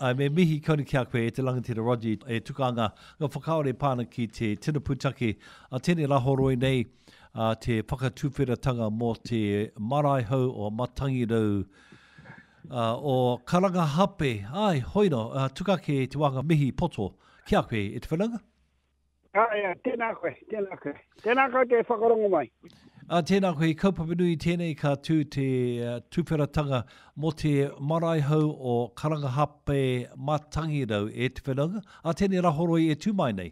Ai, me mihi kaunu ki a koe e te rangatira Roger e tuka anga nga whakaaro e pā ana ki te tino pūtake a tēnei rāhoroi nei, a te whakatuwheratanga mō te marae hou o Matangirau o Karangahape. Ai, hoino, tuka ake te wāhanga mihi poto ki a koe e te whanaunga. Āe, āe, tēnā koe, tēnā koe. Tēnā koutou e whakarongo mai. Ā, tēnā koe, he kaupapa nui tēnei ka tū te tuwheratanga mō te marae hou o Karangahape Matangirau e te whanaunga, ā tēnei rahoroi e tū mai nei.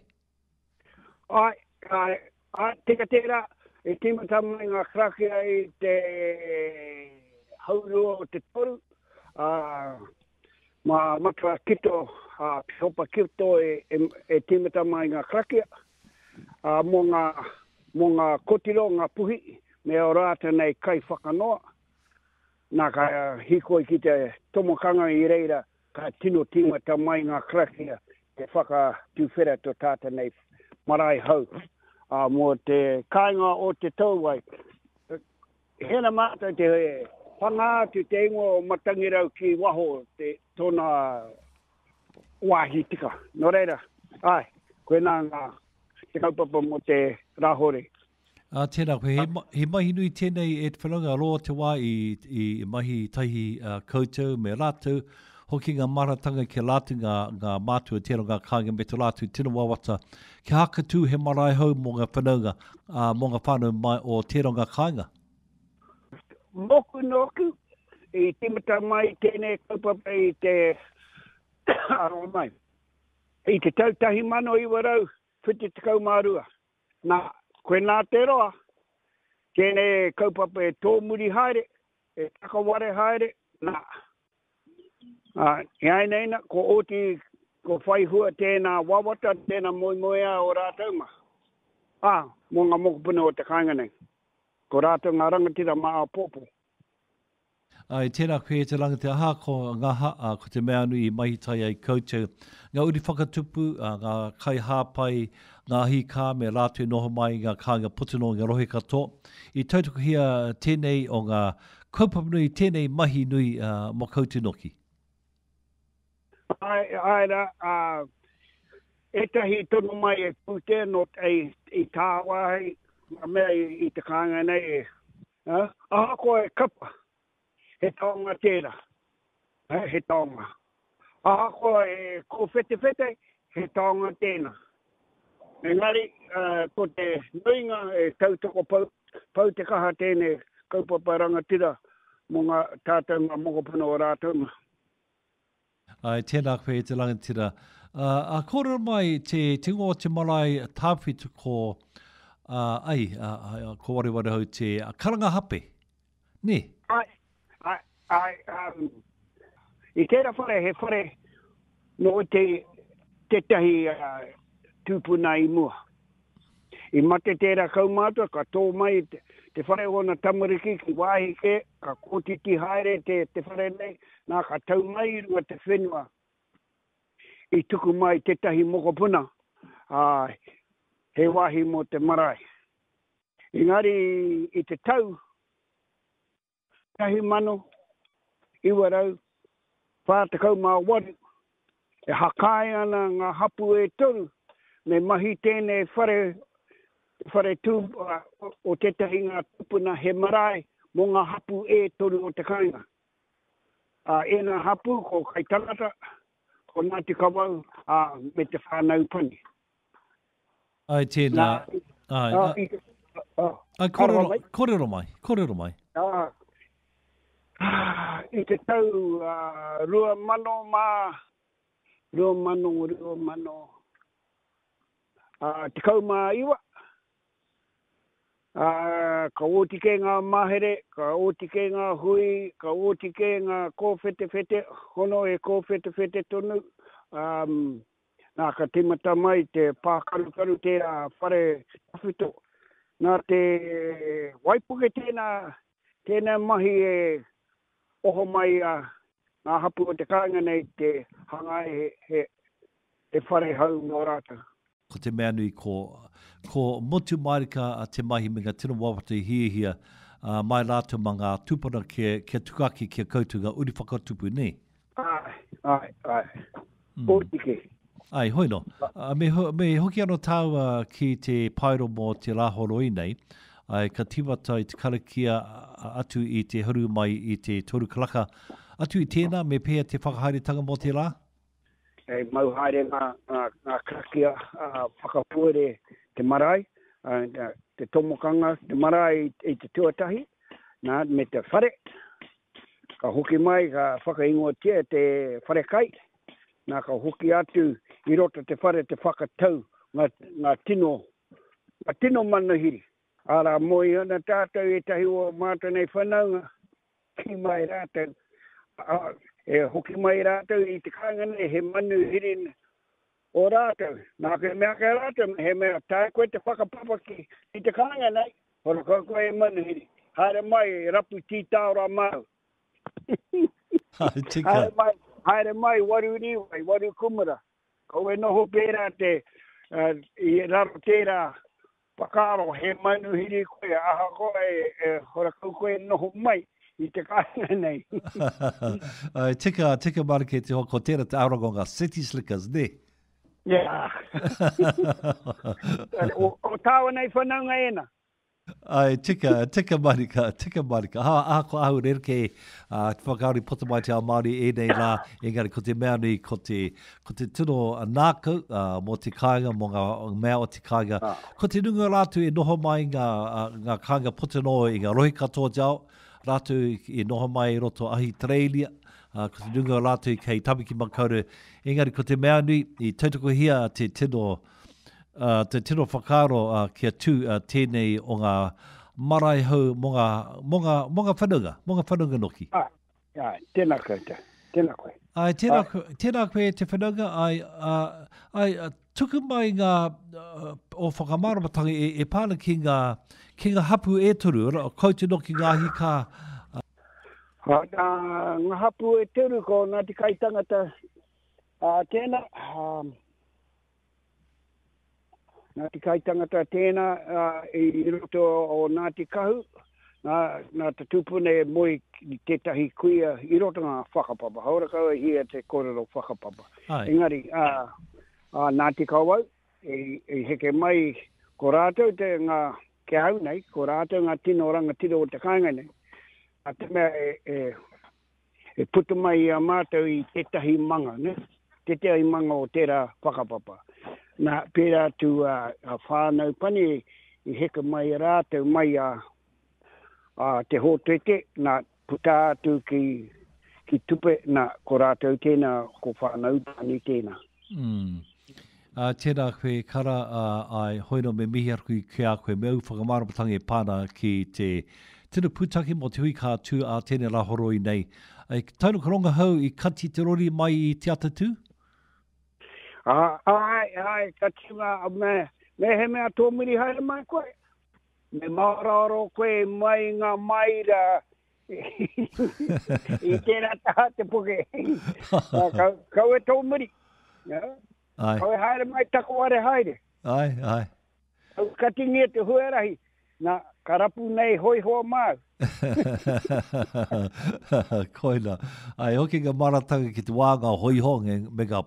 Āe, āe, āe, tika tērā, i tīmata mai ngā karakia i te haurua o te toru, ā, Mā Matua Kito, ā, Pihopa Kito e, e, e tīmata mai ngā karakia, ā, mō ngā, mō ngā kotiro, ngā puhi, me ō rātou nei kaiwhakanoa. Nā, ka hīkoi ki te tomokanga i reira, ka tino tīmata mai ngā karakia te whakatuwhera tō tātou nei marae hou, ā, mō te kāinga o Te Touwai. Hena mātou te whanga atu te ingoa o Matangirau ki waho te tōna wāhi tika. Nō reira, āe, koinā ngā te kaupapa mō te Rāhorei. Ā, tēnā koe. He, he mahi nui tēnei e te whanaunga, roa te wā i, i mahi tahi uh, koutou me rātou, hoki ngā maratanga ki a rātou ngā, ngā mātua tērā ngā kāinga me tō rātou tino wawata kia hakatū he marae hou mō ngā whanaunga, ā, mō ngā whānau mai o tērā ngā kāinga. Mōku nōku, i tīmata mai tēnei kaupapa i te aro mai. I te tau 1972. Nā, koinā te roa, tēnei kaupapa e tōmuri haere, e takaware haere, nā, ā, ināianei nā, ko oti, ko whai hua tēnā wawata, tēnā moemoeā o rātou mā, ā, mō ngā mokopuna o te kāinga nei. Ko rātou ngā rangatira mā āpōpō. Āe, tēnā koe e te rangatira, aha ko ngā ha, ā, ko te mea nui i mahi tahi ai koutou, ngā uri whakatupu, ā, ngā kaihāpai, ngā hikā me rātou i noho mai i ngā kāinga puta noa i ngā rohe katoa. I tautokohia tēnei o ngā kaupapa nui, tēnei mahi nui, ā, mō koutou noki. Āe, āe rā, ā, ētahi tono mai e pūtea nō, i, i tāwāhi, ngā mea i, i te kāinga nei e, Ā, ahakoa e kapa, he taonga tērā, ā, he taonga. Ahakoa e kōwhetewhete, he taonga tēnā. Engari, ā, ko te nuinga e tautoko pau, pau te kaha tēnei kaupapa rangatira mō ngā, tātou ngā mokopuna o rātou mā. Āe, tēnā koe e te rangatira. Ā, kōrero mai te te ingoa o te marae tāwhitu ko, ā, ai, ā, ā, ko wareware hau te Karangahape, nē? Āe, āe, āe, um, i tērā whare he whare nō te, tētahi uh, tūpuna i mua. I mate tērā kaumātua, ka tō mai te whare o ōna tamariki ki wāhi kē, ka kōtiti haere te, te whare nei, nā ka tau mai i runga te whenua i tuku mai tētahi mokopuna, ā, he wāhi mō te marae. Engari i te tau 1948, e hakaae ana ngā hapū e toru me mahi tēnei whare, te whare tū o tētahi ngā tūpuna he marae mō ngā hapū e toru o te kāinga. Ā, ēnā hapū ko Kaitangata, ko Ngāti Kawau, ā, me Te Whānau Pani. Ai, tēnā. Nā, ai, a, i, a, ai, kōrero, kōrero mai, kōrero mai. A, i te tau uh, 2000 mā, 2000, 2000, uh, 19, uh, ka oti kē ngā mahere, ka oti kē ngā hui, ka oti kē ngā kōwhetewhete, hono e kōwhetewhete tonu, um, Nā, ka tīmata mai te pākarukaru tērā whare tawhito. Nā te waipuke tēnā, tēnā mahi e oho mai a ngā hapū o te kāinga nei te hanga he, he, he whare hou mō rātou. Ko te mea nui ko, ko motu mārika te mahi me ngā tino wawata i hiahia mai rātou mā ngā tūpuna kia, kia tuku ake ki a koutou ngā uri whakatupu, nē? Āe, āe, āe. Pōtiki. Āe, hoi no. Me, me hoki ano tāua ki te paero mō te Rāhoroi nei, āe, ka tīmata i te karakia atu i te haru mai i te toru karaka. Atu i tēnā, me pēhea te whakahaeretanga mō te rā? E mau haere ngā, ngā, ngā karakia whakapuere te marae, te tomokanga, te marae i, i te tuatahi, nā, me te whare. Ka hoki mai, ka whakaingoatia te wharekai, nā ka hoki atu i roto te whare te whakatau ngā, ngā tino, ngā tino manuhiri. Arā, moe ana tātou ētahi o mātou nei whanaunga, kī mai rātou, ā, e hoki mai rātou i te kāinga nei he manuhiri o rātou. Nā ke mea ki a rātou, he mea taea koe te whakapapa ki, ki te kāinga nei, Hora kau koe e manuhiri. Haere mai, rapu tī tāora māu. Hai tika. Haere mai, haere mai, waru rīwai, waru kumara. Kau e noho pērā te, uh, i raro tērā whakaaro he manuhiri koe, ahakoa e, e hora kau koe e noho mai i te kāinga nei. Ai, tika, tika marike te hoa, ko tērā te aronga o ngā city slickers, ne? Yeah. o, o tāua nei whanaunga ēnā. Ai, tika, tika marika, tika marika. Ha, ahakoa ahu rerekē, uh, te whakaaro i puta mai te ao Māori ēnei rā, engari ko te mea nui, ko te, ko te tino nākau uh, mō te kāinga, mō ngā mea o te kāinga. Ah. Ko te nunga rātou e noho mai ngā, uh, ngā kāinga puta noa i ngā rohe katoa te ao, rātou i noho mai i roto Ahitereiria, uh, ko te nunga rātou kei Tamaki Makaurau, Engari ko te mea nui, i tautokohia te tino, uh, te tino whakaaro uh, kia tū uh, tēnei o ngā marae hou mō ngā, mō ngā, mō ngā whanaunga, mō ngā whanaunga noki. Ai, ai, tēnā koutou, tēnā koe. Ai, tēnā, ai. tēnā koe te whanaunga, ai, uh, ai, uh, tuku mai ngā uh, o whakamāramatanga e, e pā ana ki ngā, ki ngā hapu e toru, koutou noki ngā ahi kā, Nā ngā hapū e toru ko Ngāti Kaitangata tēnā, Ngāti Kaitangata tēnā i roto o Ngāti Kahu, nā, nā te tupuna e moe i tētahi kuia i roto ngā whakapapa. Haora kau e hia te kōrero whakapapa. Engari, ā, Ngāti Kawau, i heke mai ko rātou te ngā, ki ahau nei, ko rātou ngā tino rangatira o te kāinga nei. Nā te mea e, e, e puta mai i a mātou i tētahi manga, ne? Tētahi manga o tērā whakapapa. Nā, pērā atu a, a whānau pani i heke mai rātou mai a, a Te Hōtete, nā, puta atu ki, ki Tupe, nā, ko rātou tēnā, ko whānau pani tēnā. Mm. Ā, tēnā koe, Kara, ā, āe, hoi nō me mihi atu ki a koe me ōu whakamāramatanga e pā ana ki te tino pūtake mō te hui ka tū ā tēnei rā horoi nei. I taunaka rongahau i kati te rori mai i Te Atatū? Ā, āe, āe, ka tū ngā, me, me he mea tōmuri haere mai koe, me māraoro koe mai ngā maira I tērā taha te puke. Kau, kau e tōmuri. Ai. Kau e haere mai taku ware haere. Ai, ai. Kau katingia te huarahi. Nā, ka rapu nei hoiho māu. Koina. Ai, hoki ngā maratanga ki te wā ngā hoiho me ngā,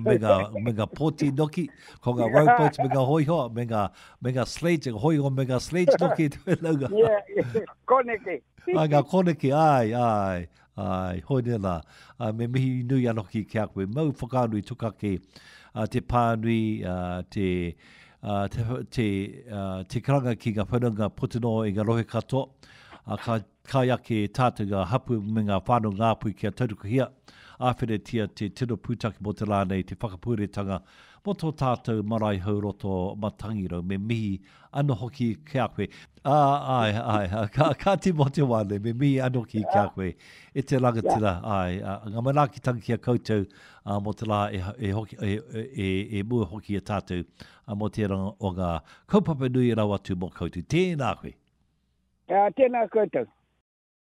me ngā, me ngā poti noki, ko ngā rowboats me ngā hoiho, me ngā, me ngā sledge, ngā hoiho me ngā sledge noki te whenauga. Yeah, yeah, koneke. Ai, ngā koneke, ai, ai, ai, hoi nei rā. Ai, me mihi nui anō hoki ki a koe. Mau whakaanui tukake te pānui, te, te, te, te karanga ki ngā whanaunga puta noa i ngā rohe katoa. Ka kai ake tātou ngā hapu me ngā whānau ngāpui kia tautokohia, āwhinatia te tino pūtake mō te rā nei, te whakapūretanga mō tō tātou marae hauroto Matangirau. Me mihi ano hoki ki a koe. Ā, āe, āe, ka, ka tīma o te wā nei, me mihi ano ki ki a koe. E te rangatira, āe, ngā manaakitanga ki a koutou ā, mō te rā e, e, hoki, e, e, e mua hoki i a tātou ā, mō tērā o ngā kaupapa nui rawa atu mō koutou. Tēnā koe. Ā, tēnā koutou.